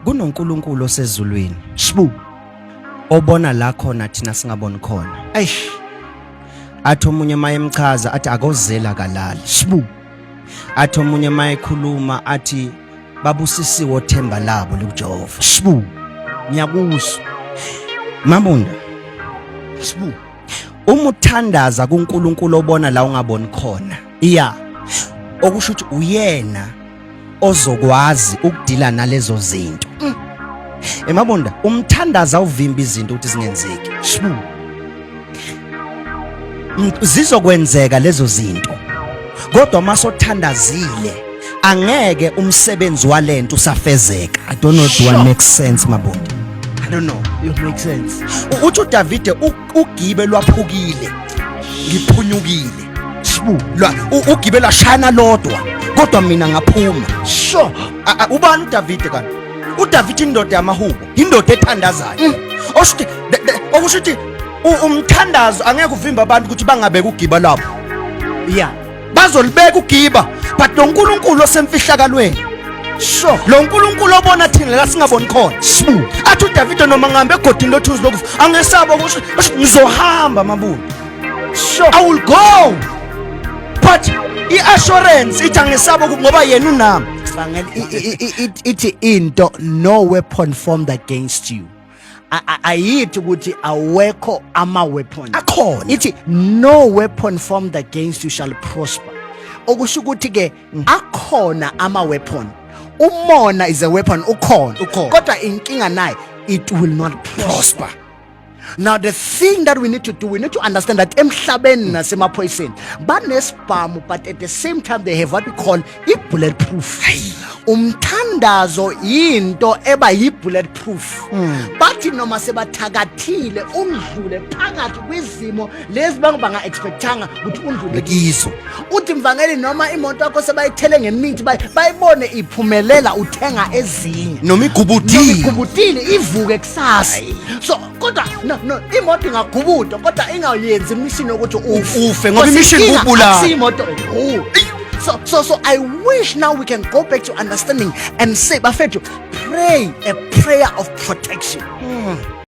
KunoNkulunkulu osezulwini. Sbu. Obona la khona thina singaboni khona. Eish. Athi omunye mayemchaza athi akozela kalali. Sbu. Athi omunye mayekhuluma athi babusisiwe othemba labo likuJehova. Sbu. Ngiyakuzwa. Mabunda. Sbu. Uma uthandaza kuNkulunkulu obona la ungaboni khona. Yeah. Okusho ukuthi uyena ozokwazi ukudila nalezo zinto. Emabunda umthandaza uvimba izinto ukuthi zingenzeki. Sbu. Zizokwenzeka lezo zinto. Kodwa masothandazile angeke umsebenzi walento usafezeka. I don't know, do I make sense, Mabunda? I don't know. You make sense. Uthi uDavide ugibe lwaphukile. Ngiphunyukile. Sbu. Lwa ugibe lwashana lodwa kodwa mina ngaphuma. Sure. Ubani uDavide kanti? uDavide indoda yamahubo, indoda ethandazayo. Oshuthi okusho ukuthi umthandazo angeke uvimbe abantu ukuthi bangabeki ugiba lwabo. Yeah. Bazolibeka ugiba, but lo nkulunkulu osemfihlakalweni, Sure. lo nkulunkulu obona thina la singaboni khona. Sbu. Athi uDavide noma ngihambe egodini lothunzi lokufa angesaba, kusho ngizohamba, Mabunda. Sure. I will go, but i-assurance ithi angesaba ngoba yena unami. Bangel ithi into, no weapon formed against you. Ayithi ukuthi awekho ama weapon. Akhona. Ithi no weapon formed against you shall prosper. Okusho ukuthi ke akhona ama weapon. Umona is a weapon, ukhona. Ukhona. Kodwa inkinga naye, it will not prosper. Prosper. Now the thing that we need to do, we need to understand that emhlabeni nasemaphoyiseni banesibhamu, but at the same time they have what we call i-bulletproof. Umthandazo yinto eba yi-bulletproof. Bathi noma sebathakathile undlule phakathi kwizimo lezi banga-expectanga ukuthi undlule kizo. Uthi mvangeli noma imoto yakho sebayithele ngemithi, bayibone iphumelela, uthenga ezinye. Noma igubudile. Igubudile ivuke kusasa. So kodwa no, imoto ingagubudwa kodwa ingayenzi imishini yokuthi ufe. Ufe, ngoba imishini Inkinga ukubulala. akusiyo imoto. Oh. So I wish now we can go back to understanding and say, bafethu, pray a prayer of protection.